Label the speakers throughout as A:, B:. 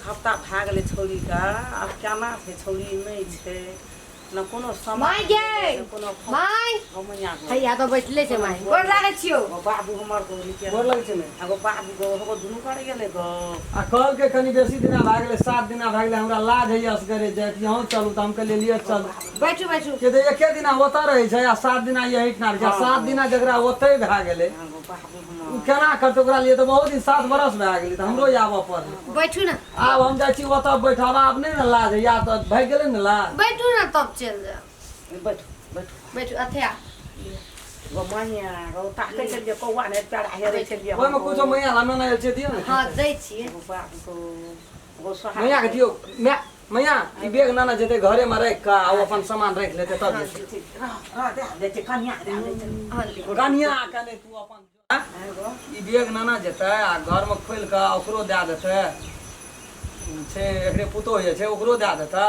A: हफ्ता भए गेलै छौड़ीके, आब केना छै छौड़ी नहि छै ने कोनो सामान
B: माय गे
A: ने कोनो
B: माय
A: गो मैया गो।
B: हैया तऽ बैठले छै माय, गोर लागै छियौ।
A: गो बाबू हमर गो नीके।
C: गोर लगै छै ने।
A: आ गो बाबू गो हो दुनू करे गेलै गो।
C: आ कहलकै कनि बेसी दिना भए गेलै, 7 दिना भए गेलै, हमरा लाज होइए असगरे जाइत, अहूँ चलू। तऽ हम कहलियै लिए चलू।
B: बैठू बैठू।
C: के तऽ एके दिना ओतऽ रहै छै आ 7 दिना एहिठिना रहै छै। आ 7 दिना जकरा ओतै भए गेलै
A: हँ गो बाबू
C: ओ
A: हमर
C: केना करतै? ओकरा लिए तऽ बहुत दिन 7 बरस भए गेलै, तऽ हमरो आबऽ पड़लै।
B: बैठू ने।
C: आब हम जाइ छी ओतऽ बैठब, आब नहि ने लाज होइए, आब तऽ भागि गेलै ने लाज।
B: बैठू ने तब चलि जायब।
A: बैठू बैठू
B: बैठू अथे आ।
A: गो मैया गो ताकै छलियै कौआ नहि पेड़ा हेरै छलियै।
C: ओहिमे कुछो मैया ला नेने आयल छै, दियौ ने।
B: हँ दै छियै।
A: गो बाबू गो गो सोहा
C: मैया के दियौ। माय मैया ई बैग नेने जेतै, घरेमे राखि कऽ आ ओ अपन सामान राखि लेतै तब जेतै।
A: ठीक रह रह दे दै छै कनिया दे दै छै।
B: हँ लिअ।
C: कनिया कने तू अपन
A: हँ गो
C: ई बैग नेने जेतै आ घरमे खोलि कऽ ओकरो दए देतै, छै एकरे पुतोहु जे छै ओकरो दए देतै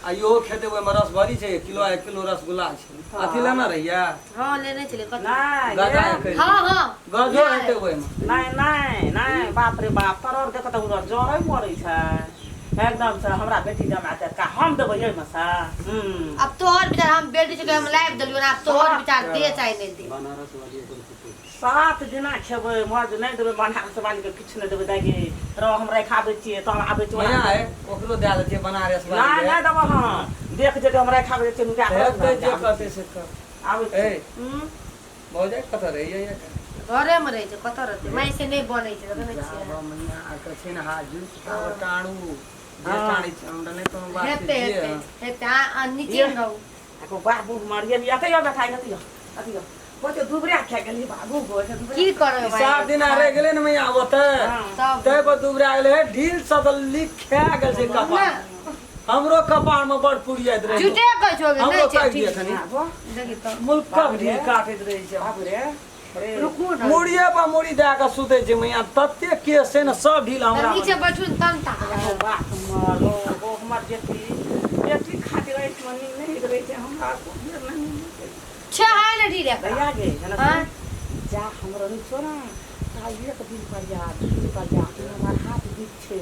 C: आ इहो खेतै। ओहिमे रसभरी छै, 1 किलो 1 किलो रसगुल्ला छै। अथी लेने रहियै?
B: हँ लेने छलियै। कथी?
A: नहि
C: गजा
A: गे।
C: एक
B: हँ हँ
C: गजो हेतै ओहिमे।
A: नहि नहि नहि, बाप रे बाप, तोरा देख तऽ उधर जरै मरै छै एकदम से। हमरा बेटी जमा के का हम देबै एहिमे से? हूँ
B: अब तोहर विचार, हम बेटी छै हम लाबि देलियौ ने, आब तोहर विचार, दे चाहे नहि दे।
A: 7 दिना खेबै मज नहि देबै बनारस वाली के, किछु नहि देबै। दाइ गे रह, हम राखि आबै छियै तहन आबै छियै।
C: मैया है ओकरो दए दै छियै बनारस
A: नहि
C: वाली।
A: नहि देबै हम, देख जेतै, हम राखि आबै छियै नुका कऽ।
C: हेतै जे करतै से कर।
A: आबै
C: ए।
A: छियै। हूँ।
C: भौजाइ कतऽ रहैए?
B: घरेमे रहै छै, कतऽ रहतै? माय से नहि बनै छै, देखै नहि छियै?
C: जाबऽ मैया आके छै ने हाथ जुति ताबऽ टाणू जे टाणै छै, हमरा नहि कोनो बात
B: हेतै
C: छै जे।
B: हेतै हेतै, अहाँ निश्चिन्त रहू।
A: आ बाबू हमर ये अतै बेटा, अतै अतै कते दुबरा खा गेली बाबू गो, एते दुबरा
B: की करबै
C: ई
B: भाइ?
C: 7 दिना रहि गेलै ने मैया ओतऽ,
A: हँ।
B: तब
C: ताहि पर दुबरा गेलै हे, ढील सब लिख खा गेल छै कपार। हमरो कपार में बड़ पुरियाइत रहै छै।
B: झूठे कहै छौ गे,
C: हमरो
B: नहि छै
C: काटि दिअ
B: ठीक।
C: कनि।
A: बाबू
B: देखी तऽ
C: मुल्कक ढील काटैत रहै छै।
A: बाबू रे रे
B: रुकू ने।
C: मुड़िए पर मुड़ी दए कऽ सुतै छै मैया, तते केस छै ने सब ढील
B: तऽ
C: हमरा।
B: नीचे बैठू ने तब ताकबै।
A: ओ बाप हमर ओ ओ हमर बेटी बेटी खातिर एहिठमा नीक नहि रहै छै हमरा, को बेर नहि नीक रहै छै।
B: छै है ने ढील एकरा।
A: भैया गे है ना।
B: हाँ?
A: जा हमरो नहीं छो ना ता एक दिन पर जा, 2 दिन पर जा, तू हमर हाथ बीच छै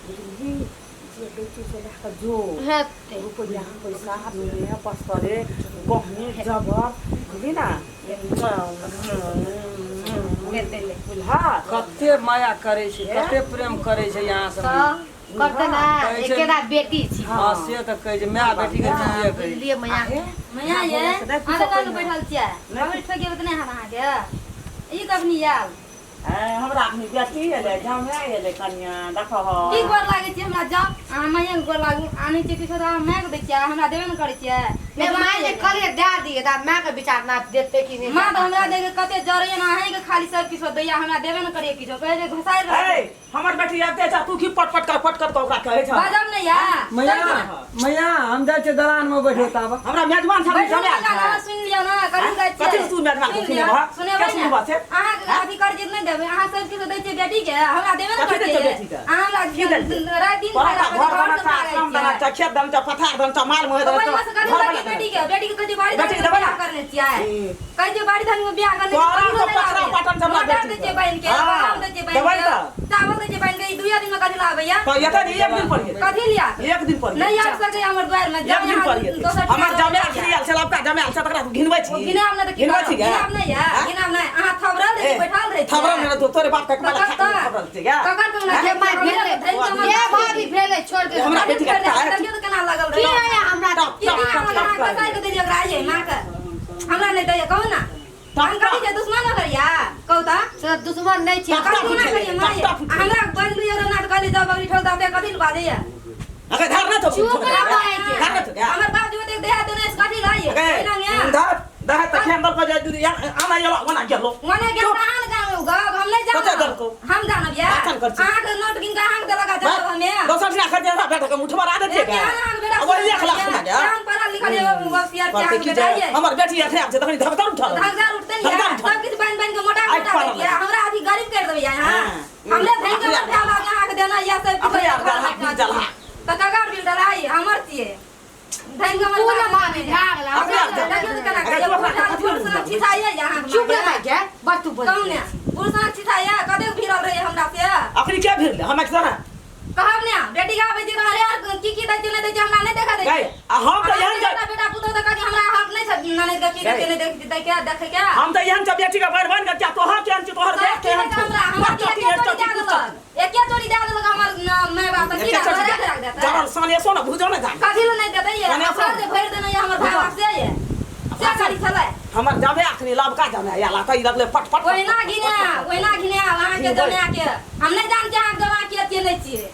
A: बुझलिही, जे बेटी से लए कऽ जो
B: हेतै।
A: रुपैआ पैसा दुनिया पस्तरे गहने जबर बुझली ना।
B: हेतै ले।
A: बुझला?
C: कते माया करै छै, कते प्रेम करै छै यहाँ सब।
B: तऽ करतै ने,
C: कहै छै-
B: एकेटा बेटी छी।
C: हँ से तऽ कहै छै, माय बेटी के जिये कहै छै।
B: बुझलियै मैया?
D: मैया ये अहाँ तऽ काल्हि बैठल छियै, बगल ठोकि गेबै तऽ नहि हैत अहाँके। ई कखनी आयल?
A: हमरा अखनी बेटी एलै, जमाइ एलै, कनिया देखो।
D: की गोर लागै छियै हमरा? जाउ अहाँ माइए के गोर लागू। आनै छियै किछो तऽ अहाँ मायके दै छियै, हमरा देबे ने करै छियै।
B: नहि माय ने कहलियै दए दियै, तऽ आब मायके विचार ना देतै कि नहि।
D: माँ तऽ हमरा दैके कते जरैया ने, अहींके खाली सब किछो दैया, हमरा देबे ने करैया किछो, कहै छै घोसारि रहल।
A: ए हमर बेटी आबिते छै, तू की पट पट कर पट कर कऽ ओकरा कहै छ?
D: बाजब नहि या।
C: मैया मैया हम जाइ छियै दलान मे बैठे ताबऽ।
A: हमरा मेजबान साहब
D: बैठू
A: जमायल
D: ने, अहाँ
A: छै।
D: सुनि लिअ ने कथी जाइ छियै।
A: कथी तू मेजबान के
D: सुनि लिअ,
A: सुनेबह?
D: सुनेबै
A: क्या
D: ने।
A: सुनबह से?
D: अहाँ अथी करै छियै तऽ नहि देबै? अहाँ सब किछो दै छियै बेटी के, हमरा देबे ने
A: कथी
D: करै
A: दै छियै
D: छियै।
A: बेटी के?
D: अहाँ हमरा
A: की दै छियै?
D: राति दिन
A: तोरा
D: खाइ
A: तऽ
D: लए
A: घर
D: घर
A: देना
D: से
A: छह,
D: मारै
A: काम देना
D: छियै।
A: छह, खेत देना छह, पथार देना छह, माल मवेशी देना
D: ओहि
A: छह,
D: मे से कथी
A: घर
D: दै
A: बना
D: छियै बेटी के? बेटी के कहै छियै बाड़ी
A: बेटी के
D: धानी
A: देबै
D: मे
A: ने?
D: बियाह करने छियै।
A: हूँ।
D: कहै छियै बाड़ी धानी मे बियाह करने छियै,
A: तोरा
D: कहियो
A: तऽ
D: नहि
A: पछड़ा
D: लाबैया।
A: पाटन से हमरा
D: मटर
A: बेटी
D: दै
A: के।
D: छियै बहिन के,
A: हाँ,
D: बादाम दै छियै बहिन
A: देबै
D: के,
A: तऽ।
D: चावल दै छियै बहिन के, ई दुइये दिन मे कथी लाबैया?
A: तऽ एतऽ नहि, एक दिन पर हेतै।
D: कथी लिया?
A: एक दिन पर
D: नहीं
A: हेतै।
D: आबि सकै हमर द्वार में।
A: एक दिन पर हेतै। हमर जमायल फ्री आयल छै, लबका जमायल छै, तकरा तू घिनबै छी?
D: घिनाब नहि तऽ की
A: घिनबै
D: करब?
A: छी गे?
D: घिनाब नहि या,
A: हाँ?
D: घिनाब नहि। अहाँ थबरल रहै छी,
A: ए,
D: बैठल रहै छी।
A: थबरल नहि रहतौ, तोरे बाप के कमला
D: ककर
A: खा के थबरल छै गे।
D: ककर कमला?
B: जे माय भेलै, ये भाभी भेलै, छोड़ दे।
A: हमरा बेटी के
D: देखियौ तऽ केना लागल
B: की
D: रहै।
B: है हमरा?
A: टप
D: की
A: टप
D: केना
A: टप
D: लागल?
A: टप
D: अहाँ
A: करै।
D: कसारि कऽ देलियै ओकरा आइये माँके। हमरा नहि दैया, कहू ने। हम कथी छै, दुश्मन ओकर या? कहू तऽ।
B: से दुश्मन नहि छै।
A: टप टप
D: कथी ना
A: उठेलै,
D: करियै
A: टप
D: माय?
A: टप उठेलै।
D: हमरा बंद लिअ ना तऽ कहली जाउ बगली ठोक दे, कथी लए बाजैया?
A: अगे धर ना तो
B: चुप रह माय के।
A: धर ना तो गे।
D: हमर बाप जी ओतेक देहा देने से कथी लाइए?
A: अगे
D: ओहिना या।
A: धर धर तऽ खेन दल को जाय दूरी आना गेलो ओना गेलो।
D: मने गेल तऽ अहाँ ने जानब गप, हम नहि
A: कते
D: जानब।
A: देलकौ?
D: हम जानब या?
A: भाषण कर छी।
D: अहाँके नोट गिन कऽ अहाँके देलक आ जानब हमे?
A: दोसर दिना खर्चा बेटा के मुठमा आदत छै
D: एक अहाँके बेटा
A: अब वही 1 लाख सुना गया।
D: केहन पढ़ल लिखल ये होशियार छै
A: कहते
D: अहाँके
A: की
D: बेटा
A: जे
D: ये?
A: हमर बेटी एखने आबै छै तखनी धगधर उठल।
D: धगधर उठतै ने
A: धगधर
D: या?
A: उठल।
D: सब किछु बान्हि बान्हि कऽ मोटा
A: आइ
D: मोटा
A: पड़ल
D: दै छियै। हमरा अथी गरीब करि देबै अहाँ?
A: हाँ।
D: हमरे धनि के
A: अपने
D: बैठा लागे अहाँके देना या सब किछु
A: अपने आप डलहा, बिल डलहा।
D: तऽ ककर बिल डलहाइ? हमर छियै। धनि के हमर
B: तू ने
D: बाप
B: भाभी भए गेल।
A: अपने आप
B: हमरा
A: जा।
D: देखियौ तऽ केना
A: अगर
D: करियै।
A: तू अपना
D: पुरुष
A: कथी
D: पुरुष छिछाइए अहाँके
B: चुप रह
D: माँके।
B: माय के, बस तू बोल।
D: कहू ने, पुरुष छिछाइए, कतेक भिड़ल रहै हमरा से।
A: अखनी के भिड़ले? हम एक ना
D: कहब ने बेटी के आबै छै तऽ अरे यार की की दै छै नहि दै छै हमरा नहि देखा दै
A: गई
D: छै
A: आ हम तऽ एहन
D: बेटा बेटा पुतोह तऽ कहत हमरा हक नहि छै ननैद के की दै छै नहि दै दै के देखै के
A: हम तऽ एहन छै बेटी के बढ़ बढ़ के तोहर केहन छै तोहर
D: तऽ
A: देख
D: की
A: केहन
D: दै छै
A: छै
D: हमरा हमरा
A: चटी
D: एके
A: चटी
D: जोड़ी दए देलक एके जोड़ी दए देलक हमर माय बाप तऽ की
A: एके चटी
D: दए राख देतै
A: जरल सनेसो ने भुजो ने जान
D: कथी लए नहि देतै ये
A: सनेसो
D: अफसर जे भरि देने ये हमर भाय बाप से ये से करी छलै
A: हमर जाबे अखनी लबका जमे आयल तऽ ई लगले पट पट
D: ओहिना घिने ओहिना घिने अहाँके जमाए के हम नहि जान के अहाँके जमा के छियै नहि छियै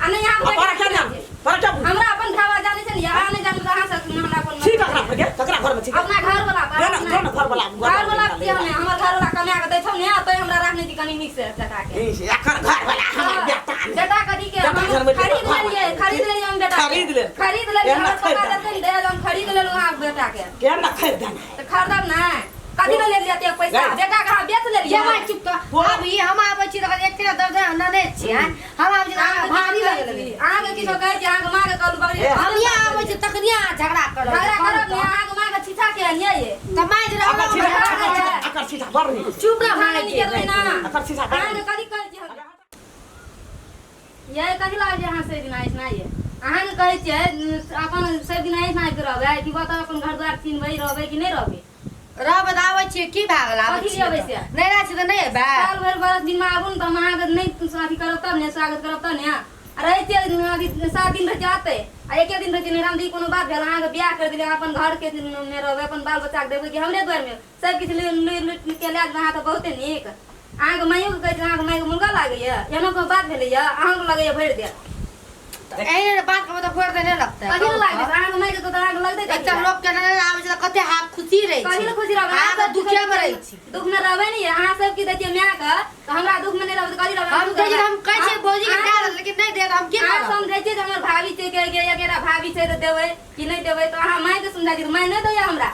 D: आ नहि अहाँ
A: तोरा के जान तोरा के बुझ
D: हमरा अपन भाय बाप जानै छै ने अहाँ नहि जानबै तऽ अहाँ से हमरा अपन
A: छी ककरा पर के ककरा घर में छी
D: अपना घर वाला
A: जो ना जो ना घर वाला
D: घर वाला छियै हमे हमर घर वाला कमा के दै छौ ने तै हमरा राखने छी कनी नीक से चटा के
A: ई एकर घर वाला हमर बेटा ने।
D: बेटा कथी के
A: बेटा
D: हम
A: घर में
D: खरीद लेलियै खरीद लेलियै हम बेटा के।
A: खरीद लेल।
D: खरीद लेलियै
A: एना
D: हमर
A: खरीद
D: पापा देलकै ने दहेज हम खरीद लेलहुँ अहाँके बेटा के
A: केहन ना खरीद देना
D: तऽ खरीदब ने कथी लए लेलियै एतेक पैसा
A: गई।
D: बेटा के अहाँ बेच लेलियै
B: जमा चुप तो अभी हम आबै छी तऽ एक तेरा दर्द नने छी हैं हम आबै छी तऽ अहाँके भारी लगे लगै
D: अहाँके किछो कहै छी अहाँके माँ के कहलहुँ बकरी
A: ए,
B: हम यहाँ आबै छी तखनी अहाँ झगड़ा करब
D: झगड़ा करब ने अहाँके माँ के छीछा के अनियै ये
B: तऽ मारि
A: अकर
B: रहल
A: सीधा
D: हमरा
A: अकर सीधा बड़ नीक छै।
B: चुप रह
D: खाना
B: मारि
D: निकलबै ना
A: अकर सीधा बड़
D: अहाँके
A: नीक
D: कथी कहै छी हम ये कथी लागै छै अहाँ सब दिना ऐसना ये अहाँके कहै छियै अपन सब दिना ऐसना आबि कऽ रहबै कि बताउ अपन घर द्वार चिन्हबै रहबै कि नहि रहबै
B: रहबै तऽ आबै छियै की भए गेल आबै
D: कथी
B: छियै
D: अबै
B: तऽ?
D: छियै?
B: नहि रहै छियै तऽ नहि एबै
D: साल भरि बरस दिनमे आबू ने तऽ हम अहाँके नहि अथी करब तब ने स्वागत करब तब ने आ रहै छियै अथी 7 दिन रहै छियै एतै आ एके दिन रहै छियै नैहरामे तऽ ई कोनो बात भेल अहाँके बियाह करि देलियै अहाँ अपन घरके मे रहबै अपन बाल बच्चाके देबै कि हमरे दुआरिमे सब किछु लुरि लुटि के लए जेबै अहाँ तऽ बहुते नीक अहाँके माइयोके कहै छै अहाँके माइके मुर्गा लागैए एहनो कोनो बात भेलैए अहाँके लगैए भरि देत
B: तऽ एहने बात कहबै तऽ भोर देने लगतै
D: कथी लए लागै छै अहाँके माइके तऽ अहाँके लगतै कथी
B: एकदम
D: लए?
B: लोक के नहि आबै छै तऽ कते हाथ खुशी रहै छै
D: कथी लए खुशी रहबै
B: अहाँ तऽ दुखे मे रहै छी
D: दुख में रहबै ने अहाँ सब की दै छियै माय के तऽ हमरा दुख में नहि रहबै तऽ कथी रहबै
B: हम कहै छियै हम कहै छियै भौजी के दए देत लेकिन नहि देत हम की
D: अहाँ
B: करब
D: समझै छियै जे हमर भाभी छै के के एकरा भाभी छै तऽ देबै कि नहि देबै तऽ अहाँ माय के समझा दियौ माय नहि दैया हमरा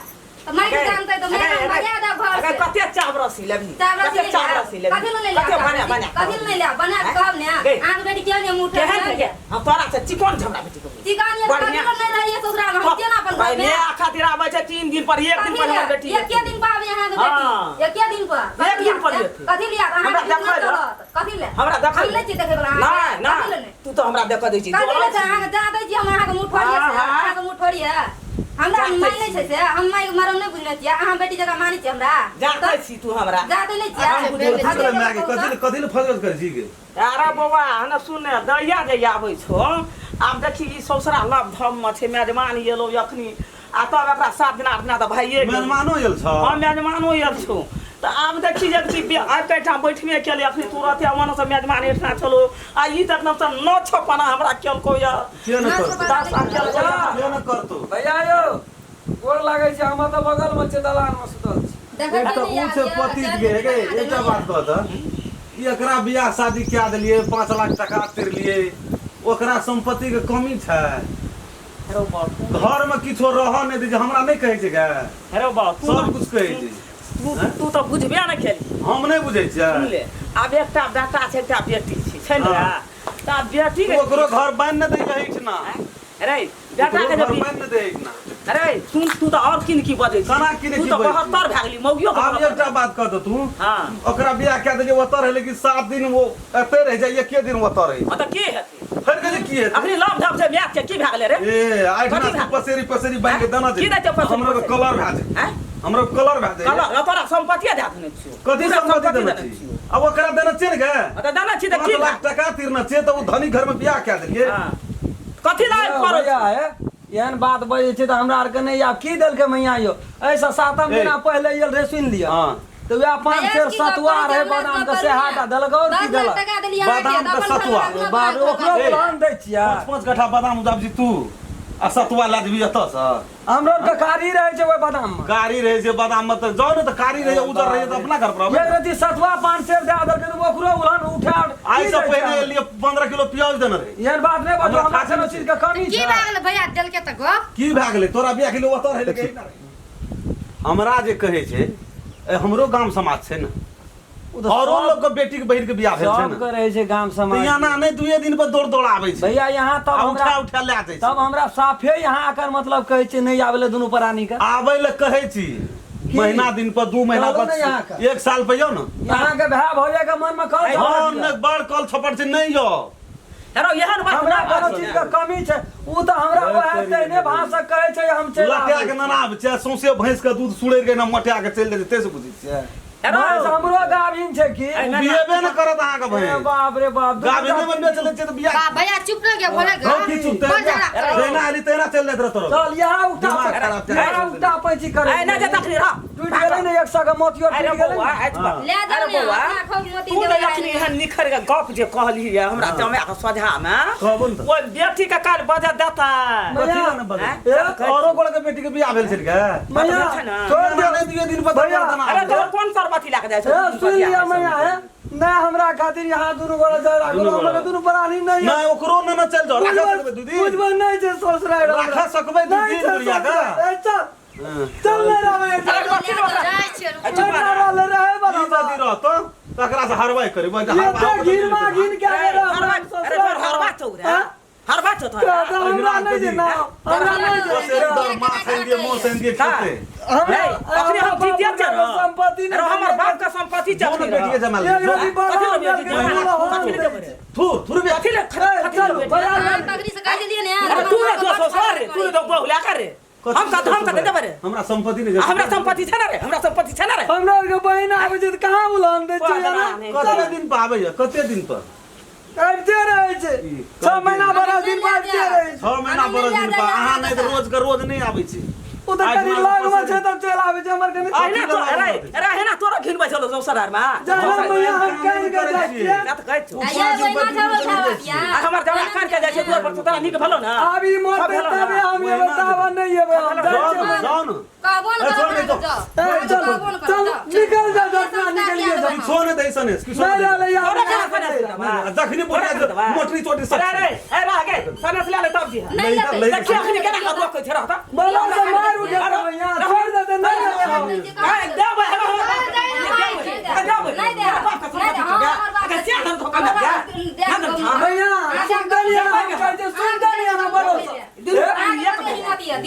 D: तऽ माय के जानतै तऽ माय के भगा देब घर
A: अगर
D: से
A: कते चाव रसी लेबही
D: चावल
A: कते चाव रसी लेबही
D: कथी लए नहि
A: कते
D: लेब
A: बना बना
D: कथी लए नहि लेब बना के कहब ने
A: गई।
D: अहाँके बेटी किया नहि मुँह
A: केहन छै गे? हम तोरा से चिकन झमरा बेटी के
D: चिकन ये कथी
A: बढ़िया।
D: लए नहि रहैए ससुराल हम केना अपन घर
A: पहिले
D: में
A: खातिर आबै छै 3 दिन पर 1 दिन पर हमर बेटी
D: एके दिन पर आबै अहाँके
A: हाँ।
D: बेटी एके दिन पर
A: एक दिन पर जेतै।
D: कथी लिया
A: हमरा
D: अहाँके
A: देखै लए।
D: चलत कथी ले
A: हमरा देखै
D: हम नहि छी देखै बला
A: नहीं
D: कथी ले
A: नहीं तू तो हमरा देखऽ दै छी
D: कथी ले छै अहाँके जा दै छी हम अहाँके मुँह ठोड़िए
A: हाँ,
D: से
A: हाँ।
D: अहाँके मुँह ठोड़िए हमरा
A: जाते
D: मानै
A: छी।
D: छै से हम माय मरम नहि बुझने छियै अहाँ बेटी जकाँ मानै छियै हमरा
A: जाते छी तू हमरा
D: जाते नहि छियै
A: हम बुझै
D: अभी
E: कथी
D: जे
E: माय के
D: कहू
E: कथी
D: तऽ।
E: कथी फजल करै छी गे
A: अरे बौआ हने सुन दैया जहिया आबै छौ आब देखी ई सौसरा लव धम मे छै मेजमान एलौ अखनी आ तब एकरा 7 दिना 8 दिना तऽ भाइये गेल
E: मेहमानो आयल छ
A: हाँ मेजमानो आयल छौ तऽ आब देखी जे कि आबि कऽ एहिठाम बैठबे केलै अखनी तुरते ओनो से मेजमान एहिठाम छलो आ ई तऽ एकदम से नौ छपना हमरा केलको यऽ
E: के न करतो
A: 10 साल केलको यऽ
E: के न करतो
C: भैया यौ गोर लागै छै हम तऽ बगल मे छै दलान मे सुतल छी
D: देखै
E: एक तऽ
D: छियै
E: उ छै
D: यार,
E: पतित
D: चल
E: गे गे
D: बना
E: एकटा
D: देलियै।
E: बात कह तऽ ई एकरा बियाह शादी कए देलियै 5 लाख टका तिरलियै ओकरा संपत्ति के कमी छै
A: हेरो बाबू तू
E: घर मे किछो रहऽ नहि दै छै हमरा नहि कहै छै गे
A: हेरो बाबू तू
E: सब कुछ कहै छै
A: तू तू तऽ बुझबे ने केली
E: हम नहि बुझै छियै
A: सुन ले आब एकटा बेटा छै एकटा बेटी छै छै ने
E: हाँ।
A: तऽ आब बेटी के
E: ओकरो घर बान्हि नहि दै एहिठिना
A: अरे बेटा के
E: ओकरो घर
A: जे
E: बान्हि नहि दै एहिठिना
A: अरे सुन तू तऽ आओर किन की बजै छी
E: केना किन
A: तू
E: की
A: तऽ
E: बजै छी?
A: 72 भए गेली मौगियो के
E: आब
A: बहत्तर
E: एकटा बात कह दे तू
A: हाँ
E: ओकरा बियाह कए देलियै ओतऽ रहै लेकिन 7 दिन ओ एतै रहि जाइ एके दिन ओतऽ रहै
A: हाँ तऽ की हेतै
E: फेर कहै छै की हेतै
A: अखनी लव धप छै माय के की भए गेलै रे
E: ए आइठना
A: कथी
E: तू
A: भए-
E: पसेरी पसेरी बान्हि के देना
A: की दै छै पसेरी
E: हमरो के
A: पसेरी?
E: कलर भए जाइ
A: आँय?
E: हमरो कलर भए जाइ
A: कलर तोरा सम्पत्तिये दए देने छियौ
E: कथी
A: पूरा
E: सम्पत्ति देने छी
A: छियौ
E: अब ओकरा देने छियै ने गे
A: हाँ, तऽ देने छी तऽ
E: 5
A: की
E: लाख टका तिरने छियै तऽ ओ धनी घर में बियाह कए देलियै
A: हाँ। कथी लायक
C: यौ
A: पड़ल
C: भैया
A: छै?
C: हे एहन बात बजै छै तऽ हमरा आरके नहि आब की देलकै मैया यौ एहिसँ सातम
E: ए।
C: दिना पहिले आयल रहै सुनि लिअ
E: हाँ
C: तऽ वएह 5
D: भैया,
C: सेर
D: की गप
C: सतुआ
D: करै
C: रहै
D: छी,
C: बादाम के
D: हमरा
C: सेहा टा देलक आओर की
D: 10 लाख
C: देलक
D: टका देलियै अहाँके,
E: बादाम के
D: तऽ अपन
E: सतुआ।
D: घर में
C: बाप रे ओकरो
E: ए।
C: प्लान दै छियै
E: 5 5 कट्ठा बादाम उपजाबै छी तू आ सतुआ लए जेबही एतऽसँ
C: हमरो आरके कारी रहै छै ओहि बादाम मे
E: कारी रहै छै बादाम मे तऽ जाउ ने तऽ कारी रहै छै उजर रहै छै तऽ अपना घर पर आबै
C: एक रति सतुआ 5 सेर दए देलकै तऽ ओकरो उलहन उठा
E: आइ से पहिने एलियै 15 किलो प्याज देने रहै
C: एहन बात नहि बजू
E: हमरा
C: हमरा
E: थाकल
C: कोनो
E: छै।
C: चीज के कमी
B: की
C: छै
B: भए गेलै भैया देलकै तऽ गप
E: की भए गेलै तोरा बियाह के लिए ओतऽ रहै लेकिन हमरा जे कहै छै ए, हमरो गाम समाज छै ने
C: ओ तऽ
E: औरो
C: सब-
E: लोग के बेटी के बहिन के बियाह भेल छै
C: सबके
E: ने
C: रहै छै गाम
E: तऽ
C: समाज
E: यहाँ नहि दुए दिन पर दौड़ दौड़ आबै छै
C: भैया यहाँ तब
E: आ उठा
C: हमरा
E: उठा लए जाइ छै
C: तब हमरा साफे यहाँ आकर मतलब कहै छै नहि आबै लए दुनू प्राणी के
E: आबै लए कहै छी महीना दिन पर 2 महीना
C: कहलहुँ
E: पर
C: ने यहाँके।
E: 1 साल पर यौ ने
C: यहाँ के भाय भौजा के मन में कल
E: हँ नहि बड़ कल छपट छै नहि यौ
A: हेरो एहन बात
C: हमरा
A: ना
C: कोनो
A: बाजू।
C: चीज के कमी छै उ तऽ हमरा वएह तेहने भाषा कहै छै हम चलि
E: लटिया
C: आबै
E: के
C: छी।
E: ननाब छै सौंसे भैंस के दूध सुड़ैर के ना मटिया के चलि देतै से बुझै छियै
A: हेरो
C: भैंस हमरो गाभिन छै की
A: ऐ, ना,
E: बियेबे ने करत अहाँके
C: ए
E: भैंस
C: बाप रे बाप दूध
E: गाभिने में बेच लै छियै तऽ बिया
B: बा भैया चुप रह गया बोले
E: हम की चुप
B: बड़ झगड़ा करे
E: जहिना एली तहिना चलि जाइत रह तोरो
C: चल यहाँ उठा
E: दिमाग खराब छै।
C: यहाँ उठा पैची करे
A: ऐ ना जे तखनी रह
C: टूट गेलै ने एक सौ के मोतियो
A: अरे
C: टूट गेलै
A: बौआ
C: ने।
A: ऐ
E: हाँ।
D: ले जाओ
A: अरे
D: ने,
A: बौआ
D: अपना खूब मोती
A: तू
D: देबै
A: तऽ अखनी एहन निखर के गप जे कहली है हमरा जमाय के सोझा में
E: कहबो ने तऽ।
A: ओहि बेटी के काल बजत देता
E: कथी लए ने बजै?
C: ए,
E: औरो गोड़ के बेटी के बियाह भेल छल के
C: मैया
A: छै ने।
C: छोड़ दे
E: नहि दिए दिन पर
C: भैया,
A: अरे तोहर कोन सरबती लए के जाइ
C: ए,
A: छौ
C: सुन लिया मैया है नहीं हमरा खातिर यहाँ दुनू गोड़ा जाय राखल
E: दुनू गोड़ा।
C: हमरा दुनू प्राणी नहीं है
E: नहि ओकरो ने ने चलि जाओ राखा सकबै दू दिन
C: बुझबो नहीं छै ससुराल हमरा।
E: राखा सकबै दू
C: नहीं
E: दिन
C: छै
E: बुढ़िया के
C: ससुराल। ए, चल चल नहीं रहबै
A: अरे कथी लए ओकरा-
B: जाइ छियै रुकू।
A: ए, चुप
C: नहीं
A: रह।
C: रहले रहे वाला
E: ई जदि रहतो तकरा से हरवाइ करी
C: ये तो घिरमा घिन के आगे रह
A: अरे
C: हमरा
A: अरे तोहर हरवा छौ रे
C: हाँ?
A: हरवा छौ तोहर
C: तो हमरा नहीं छै ना हमरा नहीं छै
E: बसेरी दर माछ आनि दिए मांस आनि दिए खेतै
C: हमरा
A: नहीं, अखनी हम जीतिया छै ने।
C: संपत्ति
A: अरे हमर बाप के संपत्ति
E: जो
A: छै
E: ने बेटिए जमा
C: एक रति
A: कथी
C: बाप
A: लए बेटी जमा कथी लए देबै रे?
E: थूर थूर बे
A: कथी लए कथी लए बेटी?
C: बाजार
D: हम तकरी से कहि देलियै ने
A: अरे तू ने जो ससुर रे तू ने तो बहु लए कर रे हम कत हम कत देबै रे
E: हमरा संपत्ति नहीं
A: हमरा संपत्ति छै ना रे हमरा संपत्ति छै ना रे
C: हमरा आरके बहिन आबै छै तऽ कहाँ उलान दै छै
A: बदना
C: ना
A: नहि।
E: कते दिन पर आबैया कते दिन पर
C: आबिते रहै छै
E: ई,
C: 6 महीना बरस दिन पर आबिते रहै छै
E: 6 महीना बरस दिन पर अहाँ नहि तऽ रोज के रोज नहि आबै छै
C: ओ तऽ कनि लगमे छै तब चलि आबै छै हमर कनि
A: अहिना तो अरे अरे अहिना तोरा घिनबै छलो दोसर आरमा
C: जाना मैया हम कानि के जाइ छियै
A: ना तऽ कहै छौ
D: आ ये बहिना छौ खावा
A: आ हमर जमा कान के जाइ छै तोर पर तोरा नीक भेलो ना
C: आब ई मरतै तबे हम एबै तब नहि एबै हम जाइ
E: जाउ
C: छियै
E: ने जाउ ने
D: कहबो न
E: ए, छोड़
D: करब
E: दे तो।
D: जाओ
C: ए, चल
D: कहबो न
C: चल
D: करब
C: निकल जा जतना निकलिए जा
E: किछो नहि दै सनेस किछो
C: नहि
E: नहि
C: रहलै
A: तोरा
C: यहाँ
A: केना सनेस देबै?
E: जखनी बोलिया मोटरी चोटरी सब
A: अरे अरे ए रह गे सनेस ले ले तब जी
D: नहीं लेतै
E: ले
A: देखिए अखनी केना के रोकै छै रहता
C: बला से मार उठे यहाँ छोड़ देते नहीं रहबै हम।
A: ए देबै हेलो देबै
D: नहीं दे नहीं दे हाँ हमर बाप
C: भैया सुनते नहीं हम कहै छै सुनते नहीं हम बोलो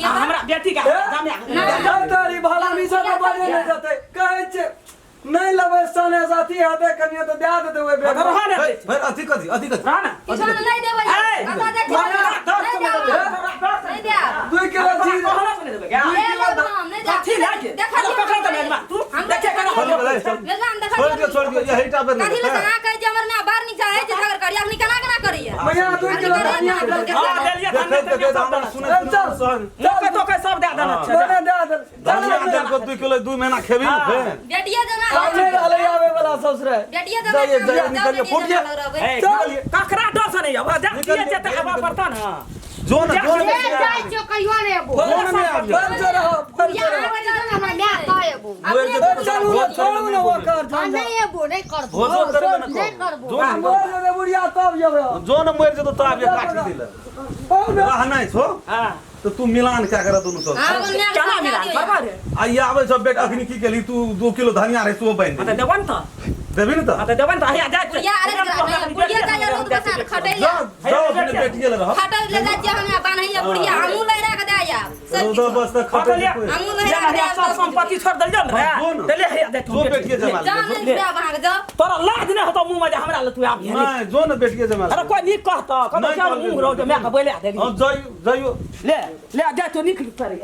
A: हमरा बेटी के जमा
C: जब तारी भला मिसा तऽ बजे नहि जेतै कहै छै नहि लेबै सने साथी हेतै कनियो तऽ दए देतै ओहि बेर
A: रह ने
E: भरि अथी कथी अथी कथी
A: रह ना
D: किछो नहीं देबै
A: ए,
D: कतऽ जाइ छी? नहीं देब नहीं देब
C: 2 किलो चीज
A: कहना सुने देबै क्या
D: ले लेब हम नहीं देब
A: कथी लागे
D: देखा
A: अरे पकड़ तऽ मेजमा तू देखे केना
E: छोड़ दियौ, छोड़
D: मेजबान देखा
E: छोड़ दियौ छोड़ दियौ यही टा बेर
D: कथी ले अहाँ कहै छै हमर माय बाहर निकल जाइ छै झगड़ करिया अखनी केना केना करैया
C: भैया 2 किलो धनिया देलकै।
A: हां देलिए
E: देखैत देखैत हमरा सुनैत
C: ए, चल
E: सुनैत
A: लोके तोके सब दए देना छै
C: दोने दए देल
E: धनिया देलको 2 किलो 2 महीना खेबी ने फेर
D: बेटिया जना
C: आब नहि रहलै आबै वाला ससुरे
D: बेटिया जना
E: जाइए, जाइए, निकलिए, फूट गया।
A: ए, ककरा डर से नहीं अब जा दिए जेते हवा पड़ता ना
E: जो ने जो ने
B: ए, जाइ छियै कहियो नहि एबो
E: जो ने नहि आबि
C: बंद से रहो बंद से
B: यहाँ
C: रहो
B: आबै छै ने हमरा माय कह एबो
E: मरि जेतौ
C: चलू ने छोड़ू ने ओकर
B: हम नहि एबो नहि करबो
E: भोजो करबे ने
B: नहि करबो
E: जो ने
C: मरि जेतै बुढ़िया तब जेबै हम।
E: जो ने मरि जेतौ तब आबि काटि दिले
C: आउ ने।
E: रह नहि छौ
A: हां
E: तऽ तू मिलान क्या कर दुनू सब
A: केना मिला करबा रे
E: आ ई आबै छौ बेट अखनी की केली तू 2 किलो धनिया रहे सेहो बान्हि
A: हां
E: देली
A: तऽ देबन तऽ
E: देबी ने तऽ
A: हां तऽ देबन तऽ हैया जाइ
D: बुढ़िया अरे बुढ़िया जाइए रोड बसा खटै
E: जा जाओ अपने बेटिए लग रह
D: खटै ले जाइ छियै हमरा बान्हैया बुढ़िया हमहूँ लहरा के दए आयब सब
E: रौदा
D: किछु
E: बस तऽ खटै
A: लिया।
D: हमहूँ
A: जा
D: लहरा के दए
A: हैया सब
D: आयब
A: संपत्ति छोड़ देलियन रे
E: जो ने।
A: देले हैया दे
E: जो बेटिए जमा
D: जा
E: ले
D: नहीं देब अहाँके जाउ
A: तोरा लाज नहि होतो मुँह में जे हमरा लए तू आबि
E: नहि जो ने बेटिए जमा ले
A: अरे कोई नीक कहतो कहतो
E: नहि
A: चल
E: कहलकै।
A: मुँह रहो जे माय के बोले देली
E: हँ जाइयो जाइयो
A: ले ले जा तो नीक करे